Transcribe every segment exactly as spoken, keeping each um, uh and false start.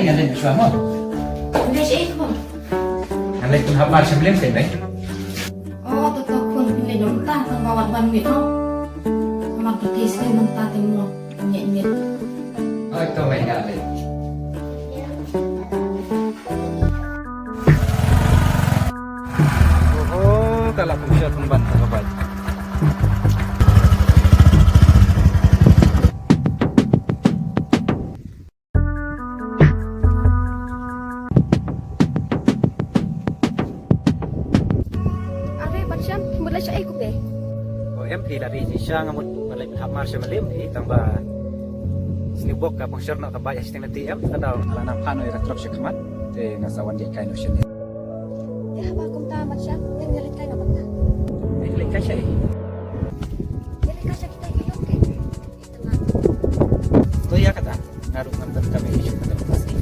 Ngan leit shuwa mo. Ngan leit shuwa mo. Ngan leit pynhap mar sha Mylliem kein, Mei. Oh, to to khun, phin leit noh mynta, tang ba wat wan miet noh. Namar to te sdang mynta te mo. Miet miet. Oi, to Mei, nga leit. Oho, ka la pynshoi pynban ka bike. Are Ban Shem, phi mut leit shaei kumne? O em phi, la dei shisha nga mut ban leit hap mar sha Mylliem phi, tang ba sniewbok ka pynshor noh ka bike ha shiteng lynti em, ka daw. Nga la nang phah noh ïa ka trok sha khmat, te nga sa wan ïaid kai noh shane. Te haba kumta Ban Shem, ngan ïaleit kai noh bad nga. Leit kai shaei? Ïaleit kai sha kita ki ïong ke. To ïa kata, nga ruh ngan donkam ïa shuh kata ka sngi.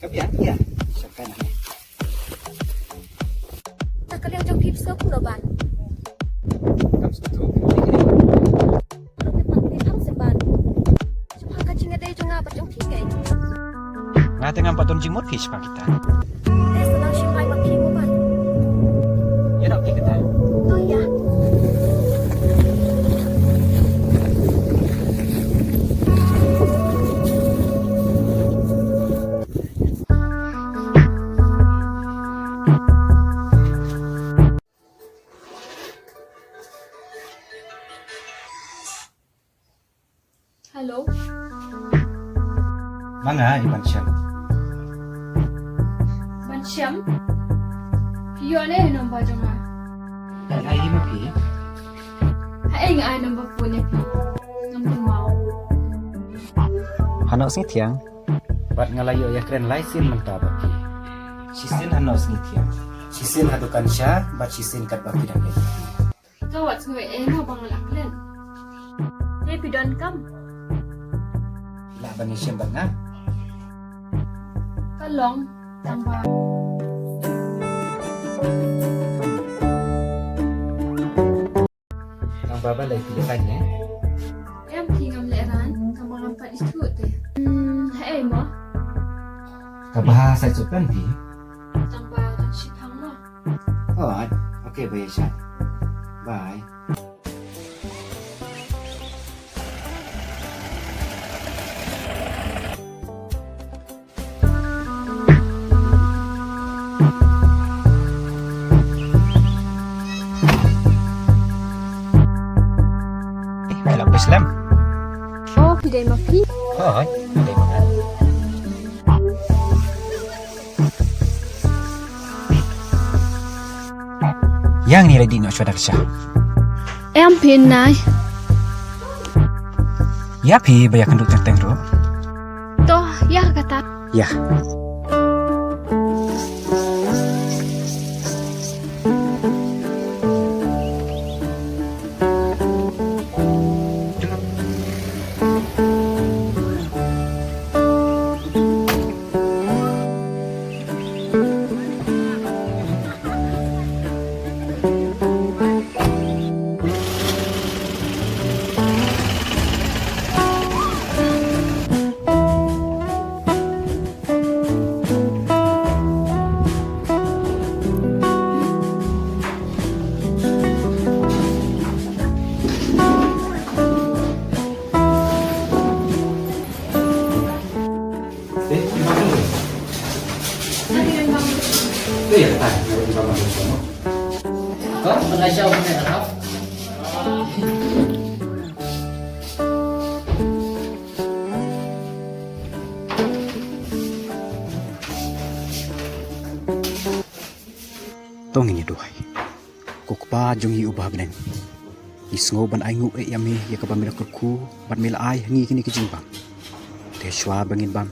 Ka biang ïa. Shongkai noh. Ta ka liang jong phi phi sngew kumno Ban? Kam sngewthuh. Ruh phi pat phi phang seh Ban. Shaphang ka jingïadei jong nga bad jong phi keiñ. Nga te ngam pat don jingmut phi shaphang kita. Te sa nang shim bai bad phi mo Ban. Ïa noh phi kita. To ïa. Hello. Ma nga i Ban Shem. Ban Shem? Phi ïoh ne number jong nga? Ai ma phi. Haei nga ai number phone ïa phi? Ngam kynmaw. Hano sngi thiang. Bad nga la ïoh ïakren lai sien mynta bad phi. Shisien hano sngi thiang. Shisien ha dukan sha bad shisien katba phi dang ïa. Ka wat sngew eh mo ba nga la kren. Te phi don kam? Lah ban ïashem bad nga? Ka long tang ba. Tang ba balei phi lehrain ne? Em phi ngam lehrain, tang ba ngam pat ithuh te. Hmm, haei mo? Ka bha sa ïathuh phi. Tang ba dang shipang mo. Alright. Okay, bye, Shan. Bye. Eh, phi la poi slem? Oh, phi dei ma phi? Hooid, phi dei ma nga. Ïa ngin ïa leit dih noh shuwa da ka sha. Em phi nai. Ïa phi ba ïakynduh teng teng ruh. To, ïa kata. Ïa. Ngin ïa duwai. Ko Kpa jong ngi uba ha bneng, ngi sngew ban ainguh eh ïa me ïa kaba me la kyrkhu bad me la ai ha ngi kine ki jingbam. Te shuwa ba ngin bam,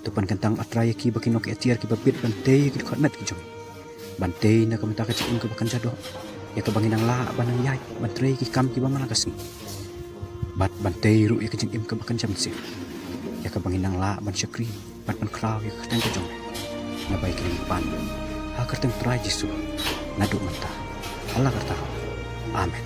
to pynkyntang, A Trai, ïa ki ba kin long ki atiar kiba bit ban tei ïa ki dkhot met ki jong ngi, ban tei na ka bynta ka jingim kaba kan jia doh, ïa kaba ngin nang lah ban nang ïaid ban trei ki kam kiba man la ka sngi, bad ban tei ruh ïa ka jingim kaba kan jia mynsiem, ïa kaba ngin nang lah ban shakri bad ban khraw ïa ka kyrteng ka jong me. Nga bai kine ki pan ha ka kyrteng Trai Jisu naduh mynta, ha la karta. Amen.